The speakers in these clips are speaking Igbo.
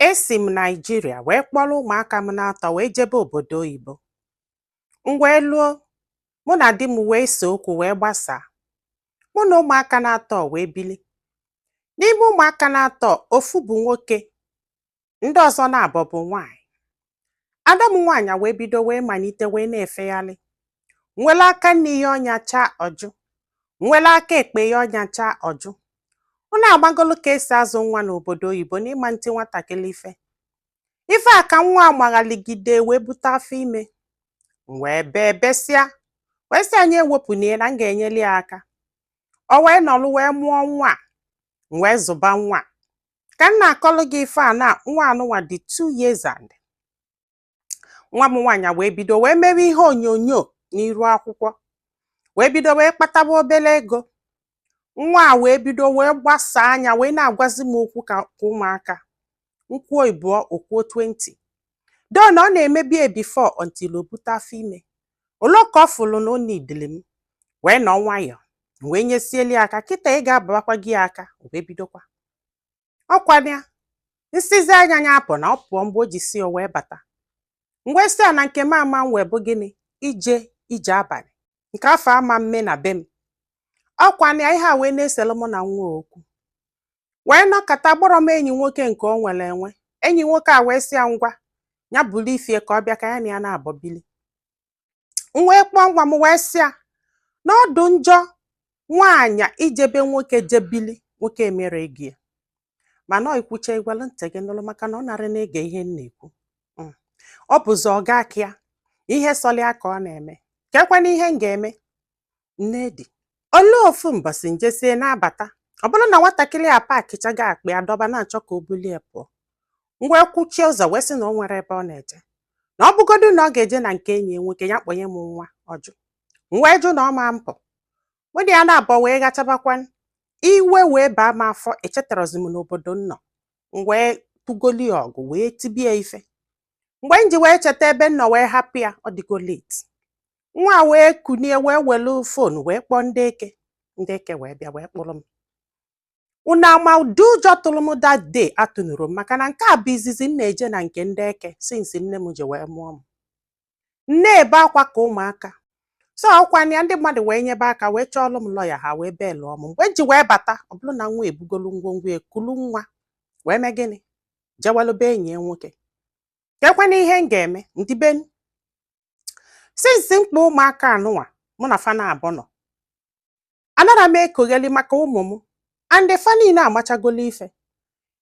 Esi m Naịjirịa wee kpọrọ ụmụaka m na-atọ wee jebe obodo oyibo. M wee lụọ, mụ na di m wee see okwu wee gbasaa. Mụ na ụmụaka na-atọ wee bili. N'ime ụmụaka na-atọ, ofu bụ nwoke, ndị ọzọ na-abọ bụ nwaanyị. Ada m nwaanyị wee bido wee malite wee na-efegharị. Nwere aka nne ya ọnya chaa ọjụ, nwere aka ekpe ya ọnya chaa ọjụ. Unu agbagolu ka esi azụ nwa n'obodo oyibo n'ịma ntị nwatakịrị ife. Ife a ka nwa a maghaligide wee bute afọ ime. M wee bee besịa wee sị anyị ewepụna ya na m ga-enyeli ya aka. O wee nọlụ wee mụọ nwa a, m wee zụba nwa a. Ka m na-akọlụ gị ife a na nwa anụnwa dị 2 years and nwa m nwaanyị wee bido wee mewe ihe onyonyo n'iru akwụkwọ, wee bido wee kpataba obere ego. Nwa a wee bido wee gbasaa anya wee na-agwazi m okwu ka ụmụaka. Nkwuo ịbụọ, okwuo 20. Though na ọ na-emebi ya before until o bute afọ ime. Olee ka ọ fụlụ na o nidili m wee nọ nwayọọ wee nyesieli ya aka. Kịta ị ga-abawakwa gị aka, o wee bidokwa. Ọkwana ya nsizi anya ya apụ na ọ pụọ mgbe o ji si o wee bata. M wee sị ya na nke m ama m wee bụ gịnị ije ije abalị nke afọ ama mme na be m. Ọkwana ya ihe a wee na-eselu mụ na nwa okwu. Wee nọkọta gbọrọ m enyi nwoke nke o nwere enwe. Enyi nwoke a wee sị ya ngwa, ya bulu ifie ka ọ bịa ka ya na ya na-abọ bili. M wee kpọọ nwa m wee sị ya na ọ dụ njọ nwaanyị ijebe nwoke jebili nwoke emere ego ya. Mana ọ ikwucha igwelu ntị gị nụrụ maka na ọ nara na-ege ihe m na-ekwu. Ọ bụzi ọga aka ya, ihe sọlị ya ka ọ na-eme. Kekwana ihe m ga-eme? Nne di. Olee ofu mbọsị njesie na-abata, ọ bụrụ na nwatakịrị a paakịchago akpa ya dọba na-achọ ka o bulie pụọ. M wee kwuchie ụzọ wee sị na o nwere ebe ọ na-eje, na ọ bụgodu na ọ ga-eje na nke enyi ya nwoke, ya kpọnye m nwa. Ọjụ. M wee jụ na ọ ma mpụ. Mụ na ya na-abụọ wee gachabakwa. Iwe wee baa m afọ, echetarazi m n'obodo m nọ. M wee tụgoli ya ọgụ wee tibie ife. Mgbe m ji wee cheta ebe m nọ wee hapụ ya, ọ dịgo late. Nwa a wee kunie wee welu phone wee kpọọ ndị eke. Ndị eke wee bịa wee kpụrụ m. Unu ama ụdị ụjọ tụrụ m that day atụnụrụ m, maka na nke a bụ izizi m na-eje na nke ndị eke since nne m ji wee mụọ m. M na-ebe akwa ka ụmụaka. So ọkwa ya ndị mmadụ wee nyebe aka wee chọọlụ m lọya, ha wee belụọ m. Mgbe m ji wee bata, ọ bụrụ na nwa ebugolu ngwongwo ya, kulu nwa wee mee gịnị, jewelu be enyi ya nwoke. Kekwana ihe m ga-eme ndibenu since mkpa ụmụaka anụnwa mụ na fa na-abụ nọ. Anara m ekogheli maka ụmụ m and fa niile amachagolo ife.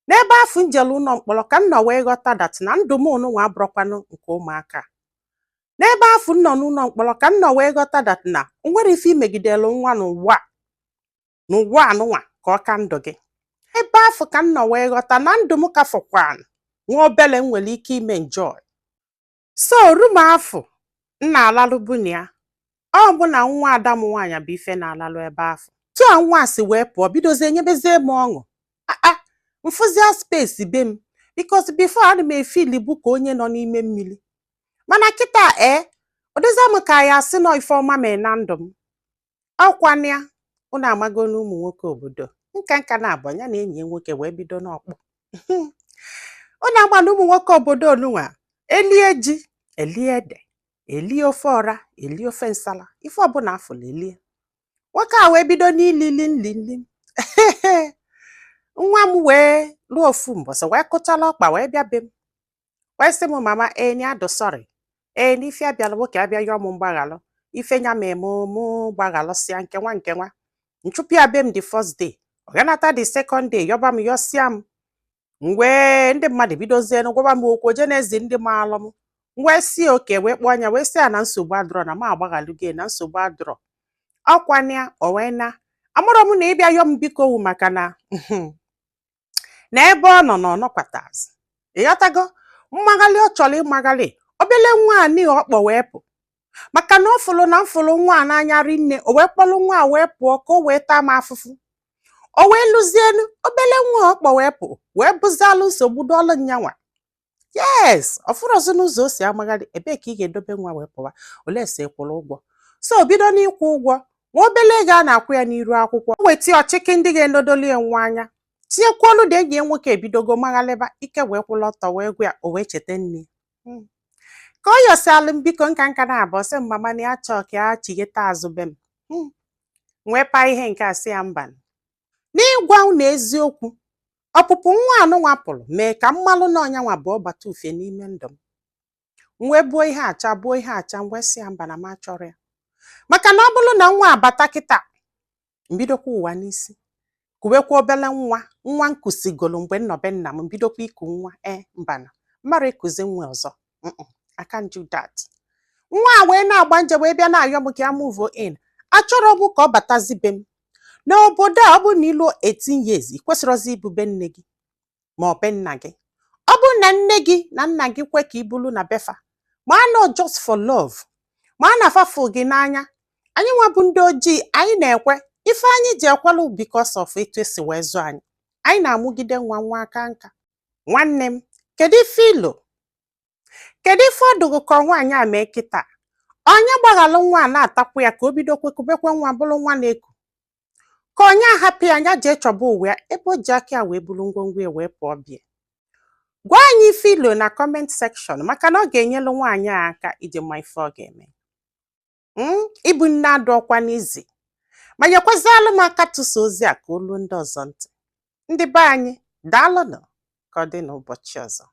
N'ebe afụ njelu ụlọ mkpọrọ ka m nọ wee ghọta that na ndụ m nụnwa abụrọkwanụ nke ụmụaka a. N'ebe afụ m nọ n'ụlọ mkpọrọ ka m nọ wee ghọta that na o nwere ife imegidelu nwa n'ụwa a, n'ụwa anụnwa ka ọ ka ndụ gị. Ebe afụ ka m nọ wee ghọta na ndụ m ka fọkwanụ nwa obele m nwere ike ime enjoy. So room afụ m na-alalụbu na ya, ọ bụ na nwa ada m nwaanyị bụ ife na-alalụ ebe afụ. Tu a nwa a si wee pụọ bidozie nyebezie m ọṅụ. Aa, mfụzia space be m, because before ana m efeelibu ka onye nọ n'ime mmiri. Mana kịta ee, ọ dịzịa m ka ya asị nọ ife ọma mee na ndụ m. Ọkwanụ ya unu amago na ụmụ nwoke obodo nka nka na-abụ ya na enyi ya nwoke wee bido n'ọkpọ. Unu ama na ụmụ nwoke obodo onunwa elie ji, elie ede, elie ofe ọra, elie ofe nsala, ife ọbụla afụlụ elie. Nwoke a wee bido n'ilili nli nli. Nwa m wee lụọ ofu mbọsị wee kụchala ọkpa wee bịa be m wee sị m, "Mama, ee, na adụ sorry, ee, na ife abịala nwoke abịa yọọ m mgbaghalụ ife nya ma eme mụ gbaghalụsịa nke nwa nke nwa." Nchụpụ ya be m the first day. Ọ ganata the second day yọba m, yọsịa m. M wee ndị mmadụ bidozie gwaba m okwu oje na-ezi ndị maalụ m. M wee si oke wee kpọọ anya wee sị ya na nsogbu adịrọ, na m agbaghalụgo, na nsogbu adịrọ. Ọkwana ya o wee na amụrọ m na ịbịa yọọ m biko wu maka na na ebe ọ nọ na ọ nọkwatazị. Ịghọtago mmaghalị ọ chọrọ ịmaghalị obele nwa a n'ihi ọkpọ wee pụ, maka na ọ fụrụ na m fụrụ nwa a n'anya rinne. O wee kpọrọ nwa a wee pụọ ka o wee taa m afụfụ. O wee lụzienu obele nwa ọkpọ wee pụ wee bụzialụ nsogbu dọọlụ nyanwa. Yes, ọ fụrọzi n'ụzọ o si amagharị. Ebee ka ị ga-edobe nwa wee pụwa? Olee sị kwụrụ ụgwọ? So bido n'ịkwụ ụgwọ nwa obele ego a na-akwụ ya n'iru akwụkwọ, o weta ọchịkị ndị ga-enodoli ya nwa anya. Tinyekwuolu na enyi ya nwoke ebidogo maghalịba ike, wee kwụla ọtọ wee gwa ya, o wee cheta nne ya. Ka ọ yọsịalụ m biko nka nka na abụọ, sị m mama na ya chọọ ka ya chigheta azụ be m. Nwee pa ihe nke a, sị ya mba. N'ịgwa unu eziokwu, ọpụpụ nwa anụnwa pụrụ mee ka mmalụ na ọnyanwa bụ ọgbata ufie n'ime ndụ m. M wee buo ihe acha, buo ihe acha, m wee sị ya mba, na m achọrọ ya, maka na ọ bụrụ na nwa abata kịta, mbidokwa ụwa n'isi, kuwekwa obele nwa, nwa nkusigolu mgbe nnọbe nna m, mbidokwa iku nwa. E mbana mara ekuzi nwa ọzọ. I can't do that. Nwa a wee na-agba nje wee bịa na-ayọ m ka ya move in. Achọrọ m ka ọ batazi be m. N'obodo a, ọ bụrụ na ịlụọ 18 years, ị kwesịrọzi ibube nne gị ma ọ be nna gị. Ọ bụrụ na nne gị na nna gị kwe ka i bulu na befa, ma a nọ just for love, ma a na-afafụ gị n'anya. Anyị nwa bụ ndị ojii, anyị na-ekwe ife anyị ji ekwelu because of etu esi wee zụọ anyị. Anyị na-amụgide nwa, nwa aka nka. Nwanne m, kedu ife ilo? Kedu ife ọdụgụ ka nwaanyị a mee kịta? Onye gbaghalụ nwa a na-atakwu ya ka o bido kwekubekwe nwa, bụrụ nwa na-eku, ka onye ahapụ ya anya jee chọba ụwa ya ebe o ji aka ya wee buru ngwongwo ya wee pụọ bịa? Gwa anyị ife ilo na comment section, maka na ọ ga-enyelu nwaanyị a aka iji ma ife ọ ga-eme. Ịbụ nne adụ ọkwa n'izi ma nyekwazialụ m aka tụsa ozi a ka olu ndị ọzọ ntị. Ndị be anyị, daalụnụ. Ka ọ dị n'ụbọchị ọzọ.